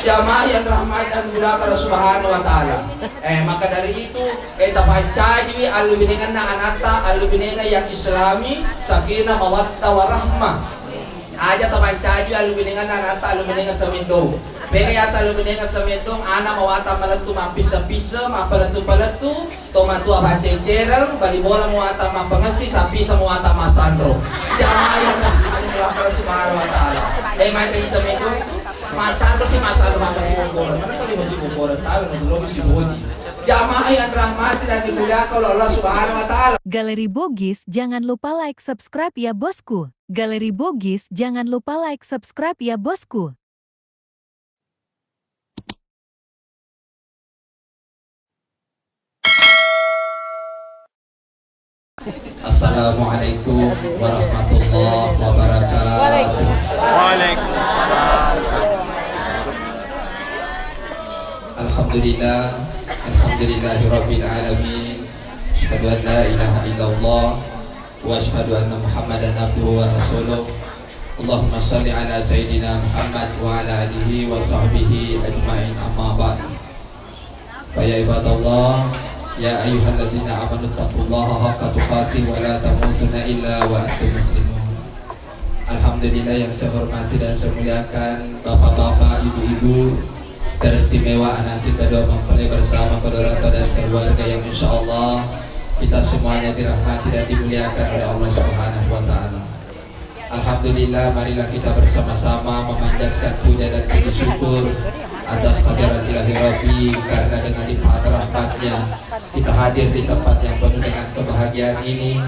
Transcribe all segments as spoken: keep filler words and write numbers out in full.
Jamaah yang dirahmati dan dimuliakan Allah Subhanahu wa Ta'ala. Eh, maka dari itu, eh, tapancajiwi allubinengenna anatta, allubinengeng yang Islami, sakinah, mawaddah, warahmah. Aja tapancajiwi allubinengenna anatta, allubinengeng semeddong. Mega yaseng allubinengeng semeddong, ana mawatang malettu mappissa-pissa, mappalettu-palettu, Tomatoa paccencereng, bali bola muata mappangessi, sappisa muata massanro. Jamaah yang dirahmati Allah Subhanahu wa Ta'ala. Eh, macam semedo itu, massanro si massanro apa si bokoran? Mana kali masih bokoran? Tahu, nanti lo masih boji. Jamaah yang dirahmati dan dimuliakan oleh Allah Subhanahu wa Ta'ala. Galeri Bugis, jangan lupa like, subscribe ya, bosku. Galeri Bugis, jangan lupa like, subscribe ya, bosku. Assalamualaikum warahmatullahi wabarakatuh. Waalaikumsalam. Alhamdulillah, alhamdulillahirabbil alamin. Asyhadu an la ilaha illallah wa asyhadu anna Muhammadan abduhu wa rasuluh. Allahumma shalli ala sayyidina Muhammad wa ala alihi wa sahbihi ajma'in, amma ba'd. Fa ya ibadallah, ya ayyuhalladzina amanu taqullaha haqqa tuqatih wa la tamutunna illa wa antum muslimun. Alhamdulillah, yang saya hormati dan saya muliakan bapak-bapak, ibu-ibu, teristimewa anak kita dua mempelai bersama kedua orang tua dan keluarga yang insya Allah kita semuanya dirahmati dan dimuliakan oleh Allah Subhanahu wa Ta'ala. Alhamdulillah, marilah kita bersama-sama memanjatkan puja dan puji syukur atas hadirat ilahi Rabbi, karena dengan limpahan rahmatnya kita hadir di tempat yang penuh dengan kebahagiaan ini,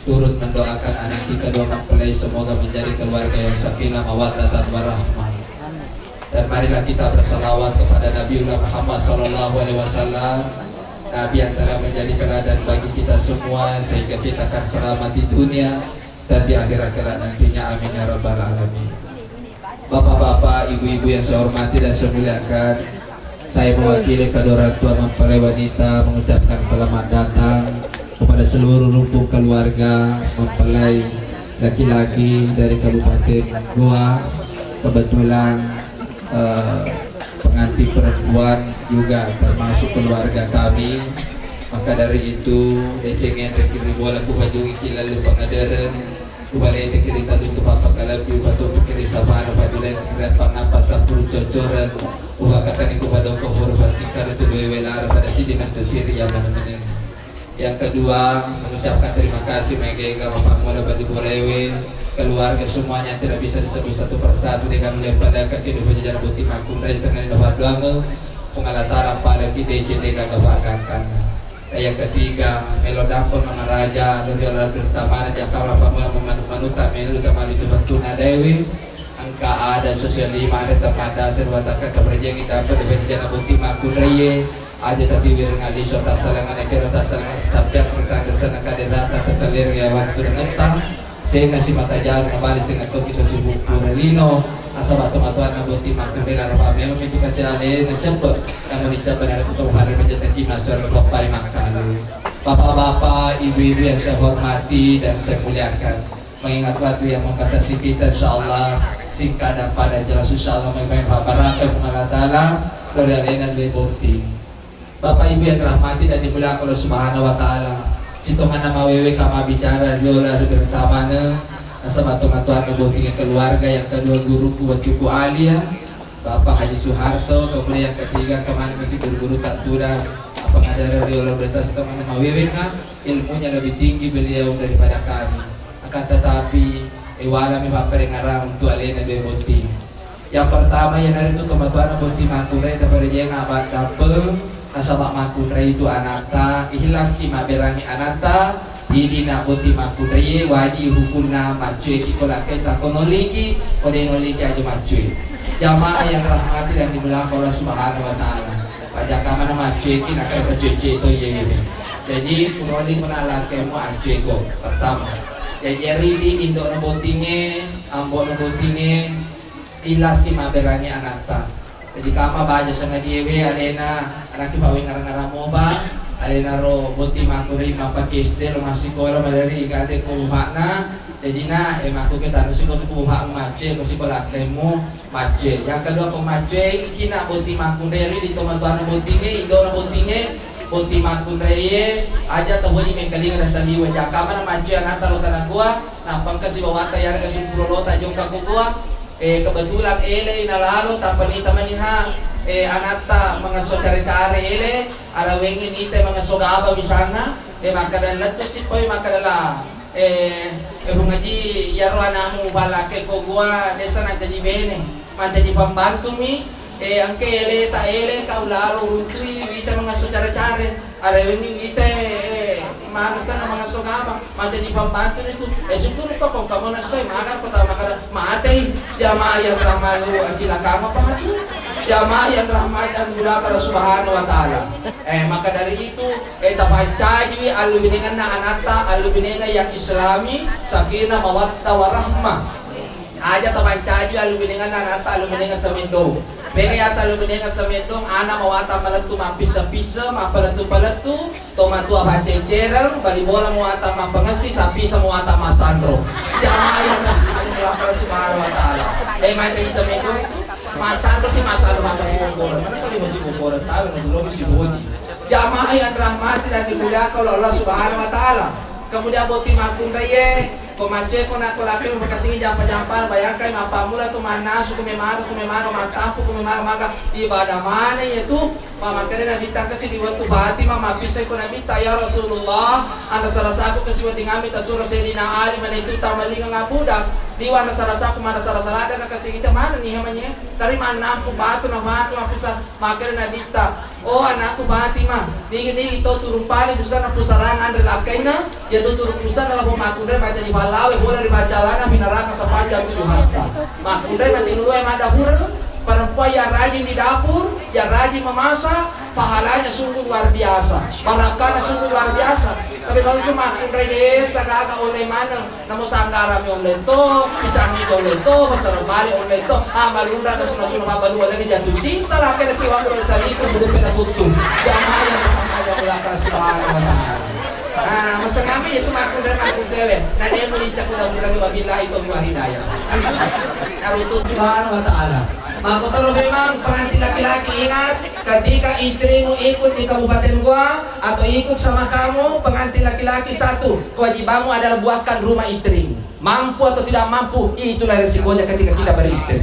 turut mendoakan anak kita dua mempelai semoga menjadi keluarga yang sakinah mawaddah dan warahmah. Dan marilah kita bersalawat kepada Nabiullah Muhammad sallallahu alaihi wasallam, Nabi yang telah menjadi teladan bagi kita semua sehingga kita akan selamat di dunia dan di akhirat kelak nantinya. Amin ya rabbal alamin. Bapak-bapak, ibu-ibu yang saya hormati dan saya muliakan, saya mewakili kedua orang tua mempelai wanita mengucapkan selamat datang kepada seluruh rumpun keluarga mempelai laki-laki dari Kabupaten Gowa. Kebetulan, eh, pengantin perempuan juga termasuk keluarga kami. Maka dari itu, deceng enreki ri bola kupajungiki lalu pangadereng, kubaleteki ri taluntu pappakalebbi, upatopiki ri sapana, paduleteki ri appangappa sampuru coccoreng, upakatani kupadongko huruf assingkara tu wewe lara pada sidi mentu siri yang mana-mana. Yang kedua, mengucapkan terima kasih mega-ega mappammula bali bolewe, keluarga semuanya tidak bisa disebut satu persatu, dengan mulia pada kaki dua puluh jalan bukti makundai sengani dapat doange, Puang Allah Ta'ala pada kita cendega kebahagiaan. Yang ketiga, melo dampeng nama raja, lebih Allah bertamana jakala pamula memanu-manuta melu tamali tu bantuna dewi. Engka ada sosial lima, ada tempat dasar, watakka taperjangi dampeng, lebih jalan bukti makundai. Aja tatiwireng aliso tassalengan, ekero tassalengan, sappiang pesan-pesan kaderata, tassalireng ya waktu dengetta, senga simata jaru nabali senga toki to sibuk pura lino, asaba tomatoanna botting makkunrena rupa memang itu kasi ale na cebbe, namun dicebbe na tu hari menjadi kima suara bapak makalu. Bapak-bapak, ibu-ibu yang saya hormati dan saya muliakan, mengingat waktu yang membatasi kita, insyaallah singkat dan padat jelas, insyaallah mai-mai paparaka Allah Ta'ala dari alena dua botting. Bapak Ibu yang dirahmati dan dimuliakan Allah Subhanahu wa Ta'ala, sitonganna mawewe kama bicara riola ri bertamana, nasaba tomatoanna bottingnge keluarga, yang kedua guruku, wettuku alia, Bapak Haji Suharto, kemudian yang ketiga kemana ke si guru-guru tak tuda, apa ngadara riola berita sitonganna mawewe ka, ilmunya lebih tinggi beliau daripada kami. Akan tetapi, iwalami papperengarang untuk alena dua botting. Yang pertama, iyanaritu tomatoanna botting makkunrai taparejeng abang dampeng, nasaba makkunrai itu anatta, ikhlas ki mabberangi anatta, idi na botting makkunrai, waji hukumna maccueki ko lakkai tako noliki, ko de noliki aja maccue. Jamaah yang dirahmati dan dimuliakan Allah Subhanahu wa Ta'ala. Pajakka mana maccueki, nakka kacue-cue to iye. Jadi, kunoli mana lakkaimu accueko. Pertama. Jadi, aridi indokna bottingnge, ambokna bottingnge, ikhlas ki mabberangi anatta. Jadi kama baja sengadiewe alena anakki pawe ngarang-ngarang moba, alena ro botting makkunrai mappake S D lo massikola madari gade ko bapakna, Jajina, eh, makkuke tanusi ko tuku bapakmu maccoe, ko siko lakkaimu maccoe. Yang kedua, ko maccoe, ikina botting makkunrai ri di tomatoanna bottingnge, indona bottingnge, botting makkunraie, aja tawwani mengkalinga nasaliwe. Jaka mana maccoe anatta lo tanagoa, nappa engka sibawatta yarega sumpulolota jongka ko goa. Eh, kebetulan elei nalalo, tappa nita maniha, eh, anatta mangesso care-care ele, arawengngi nita mangesso gaba misalna, eh, makkeda lettu sippai makkeda la, eh, eh, Bung Haji, iyaro anakmu balakke ko gua desa nancaji bene, mancaji pambantumi, eh, engke eleta ele kau lalo uruntui wita mangesso care-care. Arewengngi wita, eh, mangesso na mangesso gaba, mancaji pambantuni tu. Eh, syukur ko kau kamu nassoi, magar ko tau makkeda, matei jamaah yang rahmani, acilakang apa tu? Jamaah yang rahmati dan dimuliakan Allah Subhanahu wa Ta'ala. Eh, maka dari itu, eh, tapancajiwi allubinengenna anatta, allubinenga yang islami, sakinah, mawaddah, warahmah. Aja tapancaji allubinengenna anatta, allubinenga semendong. Mega yasa allubinenga semendong, ana mawatang malettu mappissa-pissa, mappalettu-palettu, tomatua pacceccereng, bali bola muatang mappangessi, sappisa muatang massanro. Jamaah yang dirahmati Allah Subhanahu wa Ta'ala. Eh, mancaji semendong itu, massanro si massanro, apa si bokoran? Mana kali masih bokoran? Tahu, nanti lo masih boji. Jamaah yang dirahmati dan dimuliakan oleh Allah Subhanahu wa Ta'ala. Kemudian botting makkunraie, ko maccoe ko nakko lakkaimu makasingi jampa-jampa, bayangkai mappammula tu mannasu, ku memaga, ku memaga, mattampu, ku memaga, maka ibadah maneng iya tu. Mamakkeda Nabitta kasi di wettu Fatimah, mappissai ko Nabitta, "Ya Rasulullah, anrasa-rasaku kasi wedding ami tasuro Sayyidina Ali, mana itu tamallinga ngabuda, liwa anrasa-rasaku, mana sala-sala ada kasi kita mana nih hamanya, tari manampu batu na Fatimah pusa." Makkeda Nabitta, "Oh anakku Fatimah, nigi-nigi to turung pale busanna pusarang anre lakkainna, iya tu turung busanna labo makkunrai mancaji pallawe bola ri paccalana pi neraka sepanjang tujuh hasta." Makkunrai matinuluwe madapur, perempuan yang rajin di dapur, yang rajin memasak, pahalanya sungguh luar biasa, barakahnya sungguh luar biasa. Tapi kalau itu makkunrai desa gaga oleh mana? Namo sanggara mi online to, pisang hijau online to, basara bale online to, ah, malunra na suna-suna pabbalu wale jatuh cinta lah kena siwa ko saliku mudu pena kuttu. Jamaah yang berbahagia Allah Subhanahu wa Ta'ala. Ah, masa kami itu makku dan makku kewe. Na dia muli cakku dan bilang wabillahi taufiq wal hidayah. Narutu Subhanahu wa Ta'ala. Makotoro memang pengantin laki-laki ingat, ketika istrimu ikut di Kabupaten Goa atau ikut sama kamu, pengantin laki-laki satu, kewajibanmu adalah buatkan rumah istrimu. Mampu atau tidak mampu, itulah resikonya ketika kita beristri.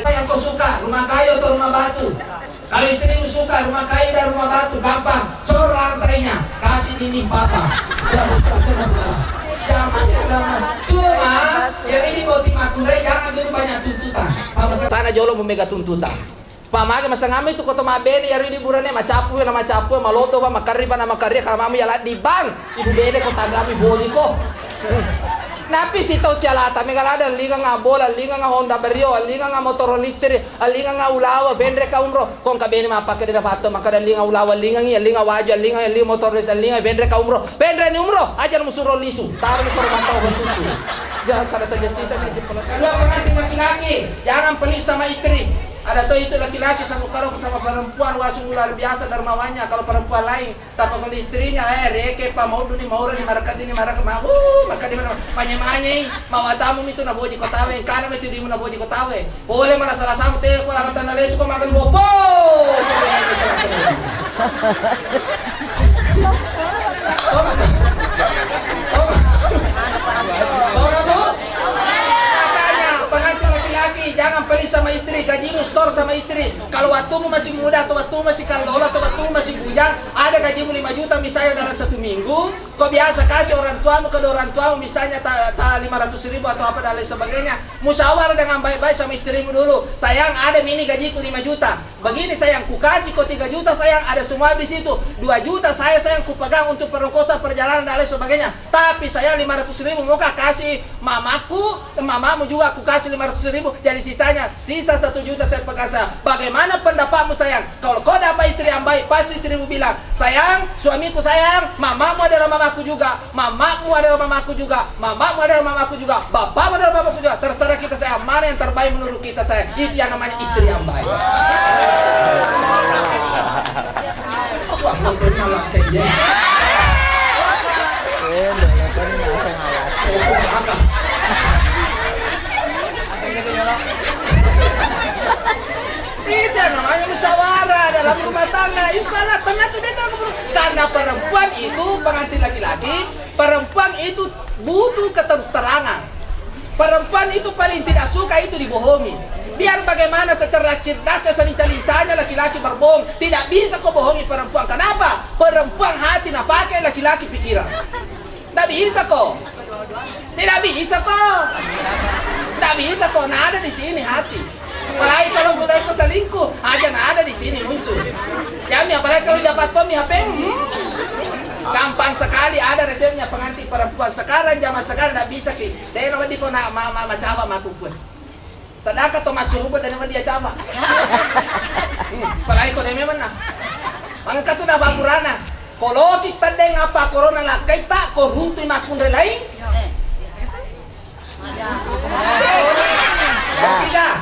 Yang kau suka, rumah kayu atau rumah batu? Kalau istrimu suka rumah kayu dan rumah batu, gampang, cor lantainya, kasih dinding patah. Tidak masalah, tidak masalah. Damai, damai. Cuma, yang ini botting makkunrai, jangan dulu banyak tuntutan. Apa sana jolo memega tuntutan. Pamage masangammi tu koto mabbene, iyaro idi burane macappu na macappu, maloto pa, makarri pa na makarri, kalamamu ya laddi bang. Ibu bene ko tanrami boli ko. Napi sitau sialata, mega lada, allingang bola, allingang Honda Brio, allingang motoro listrik, allingang ulawa, benre ka umroh. Kong ka bene mappake de dapato, maka allingang ulawa, allingang iya, allingang waju, allingang, allingang motoro listrik, allingang benre ka umroh. Benre ni umroh, aja musuro lisu. Tarmi korban tau bertutu. Jangan kada terjadi sisa. Kedua pengantin laki-laki, jangan pelit sama istri. Ada tuh itu laki-laki sama, kalau sama perempuan langsung luar biasa dermawannya. Kalau perempuan lain, tapi kalau istrinya, eh, reke pa, mau duni, mau reni, marakati ni, marak, mau, uh, maka di mana, manye-manye, mau atamu itu naboji kotawe, karena itu dimu naboji kotawe. Boleh mana salah sama teh, kalau tanah lesu kau makan bobo. Makanya, pengantin laki-laki, jangan pelit sama istri, gajimu setor sama istri. Kalau waktumu masih muda, atau waktumu masih kallolo, atau waktumu masih bujang, ada gajimu lima juta misalnya dalam satu minggu, kau biasa kasih orang tuamu, kedua orang tuamu misalnya ta, ta lima ratus ribu atau apa dan lain sebagainya. Musyawarah dengan baik-baik sama istrimu dulu. Sayang, ada mi ini gajiku lima juta. Begini sayang, ku kasih ko tiga juta sayang, ada semua di situ. Dua juta saya sayang ku pegang untuk perongkosan perjalanan dan lain sebagainya. Tapi sayang, lima ratus ribu mau ka kasih mamaku, mamamu juga ku kasih lima ratus ribu. Jadi sisanya, sisa satu juta saya pegang saya. Bagaimana pendapatmu sayang? Kalau kau dapat istri yang baik, pasti istrimu bilang, "Sayang, suamiku sayang, mamamu adalah mamaku juga." Mamamu adalah mamaku juga, mamamu adalah mamaku juga, bapamu adalah bapakku juga. Terserah kita sayang, mana yang terbaik menurut kita sayang. Itu yang namanya istri yang baik. Wah, lo terima lah, Teh, ya. Oh, apa? Dalam rumah tangga, insya Allah tenang tuh, dia tahu. Karena perempuan itu pengantin laki-laki, perempuan itu butuh keterus-terangan. Perempuan itu paling tidak suka itu dibohongi. Biar bagaimana secerdas-cerdasnya, selincah-lincahnya laki-laki berbohong, tidak bisa kau bohongi perempuan. Kenapa? Perempuan hati napakai, laki-laki pikiran. Ndak bisa ko. Tidak bisa ko. Ndak bisa ko. Nah, ada di sini hati. Apalagi kalau udah itu selingkuh, aja nah ada di sini muncul. Jami, apalagi kalau dapat Tommy H P, hmm. Gampang sekali ada resepnya pengantin perempuan. Sekarang, zaman sekarang, ndak bisa ki. Deh, nanti kau nak ma ma ma coba matu kue. Sedangkan to massuruba dan dia cama. Hmm, apalagi ko deme menna. Mangka tu na bakurana. Koloki tendeng apa korona lakkai ta ko runtu makkunre lain. Tidak.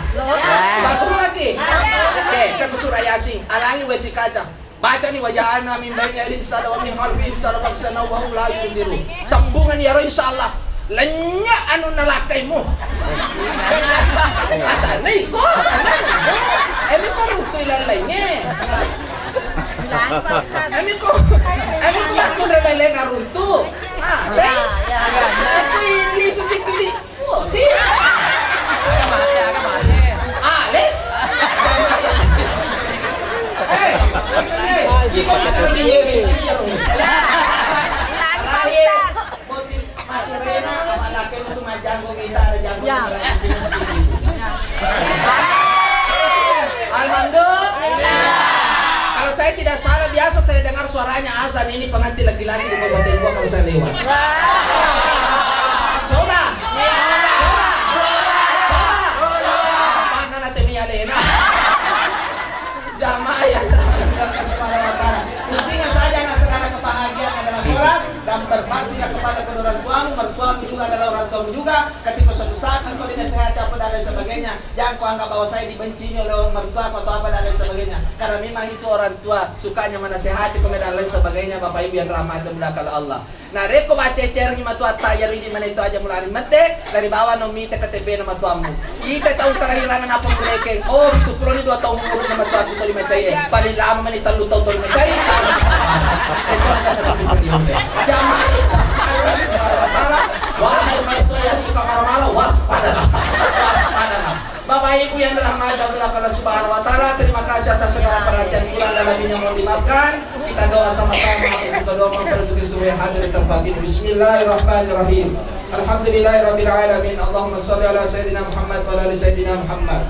Batur lagi. Oke, kita ke surah Yasin. Alangi wesi kaca. Bacani, "Wa ja'alna min baini aidihim sadda wa min khalfihim sadda faghshaynahum fahum la yubsirun." Sambungan iyaro, insyaallah. Lennye anu nalakkaimu. Atanna iko, atanna. Emi ko runtu ilallainge. Emi ko, emi ko runtu ilallainge runtu. Ah, dai. Aku ini susi pilih. Puasi. Aga mate, aga mate. Ales. Eh, iko bicara di Yewi tadi ya, Rum. Terakhir, motif mati rena, apa laki itu majanggo kita ada janggo. Ya. Alhamdulillah. Kalau saya tidak salah, biasa saya dengar suaranya azan ini pengantin laki-laki di Kabupaten Gowa kalau saya lewat. Coba. Coba. Coba. Mana nanti Mia Lena? Jamaah yang dirahmati Allah Subhanahu wa Ta'ala. Intinya saja, nak, sekarang kebahagiaan adalah sholat dan berbaktilah kepada kedua orang tuamu, mertuamu juga adalah orang tuamu juga. Ketika suatu saat engkau dinasehati apa dan lain sebagainya, jangan kau anggap bahwa saya dibenci oleh orang mertua atau apa dan lain sebagainya. Karena memang itu orang tua sukanya menasehati apa dan lain sebagainya, Bapak Ibu yang dirahmati dan dimuliakan Allah. Narekko bacecerengngi matuatta, iyaro idi maneng to aja mulari medde, dari bawah no mite K T P na matuammu. Ite tau kelahiran apa murekeng, oh, itu puloni dua tahun umur na matuaku toli macai, paling lama meni tellu tahun toli macai, tahu. Itu ada satu periode. Jamaah, Allah Subhanahu wa Ta'ala, wahai mertua yang suka marah-marah, waspadalah. Waspadalah. Bapak Ibu yang dirahmati Allah Subhanahu wa Ta'ala, terima kasih atas segala perhatian kurang dan lebihnya mohon dimaafkan. Kita doa sama-sama untuk kedua mempelai untuk seluruh yang hadir di tempat ini. Bismillahirrahmanirrahim. Alhamdulillahirabbil alamin. Allahumma shalli ala sayyidina Muhammad wa ala ali sayyidina Muhammad.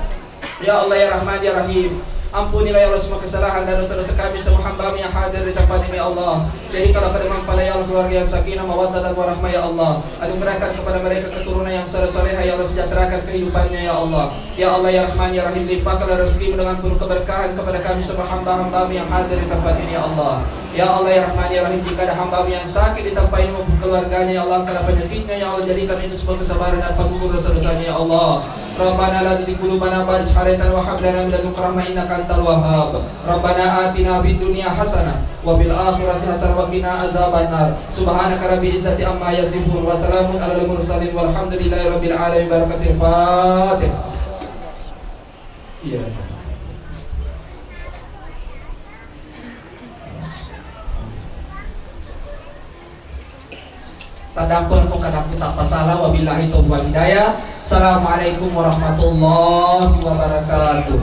Ya Allah, ya Rahman, ya Rahim, ampunilah ya Allah semua kesalahan dan dosa-dosa kami semua hamba-Mu yang hadir di tempat ini, ya Allah. Jadikanlah pada mempelai ya Allah keluarga yang sakinah, mawaddah dan warahmah, ya Allah. Anugerahkan kepada mereka keturunan yang saleh-salehah, ya Allah, sejahterakan kehidupannya, ya Allah. Ya Allah, ya Rahman, ya Rahim, limpahkanlah rezeki-Mu dengan penuh keberkahan kepada kami semua hamba-hamba-Mu yang hadir di tempat ini, ya Allah. Ya Allah, ya Rahman, ya Rahim, jika ada hamba-Mu yang sakit di tempat ini maupun keluarganya, ya Allah, angkatlah penyakitnya, ya Allah, jadikan itu sebuah kesabaran dan penggugur dosa-dosanya, ya Allah. Rabbana la tuzigh qulubana ba'da idh hadaytana wa hab lana min ladunka rahmah innaka antal wahhab. Rabbana atina fid dunya hasanah wa fil akhirati hasanah wa qina azabannar. Subhanaka rabbil izzati amma yasifun wa salamun alal mursalin walhamdulillahi rabbil alamin. Barakatil Fatihah. Iya. Tadampengko kadakku tappasala, wabillahi taufiq wal hidayah. Assalamualaikum warahmatullahi wabarakatuh.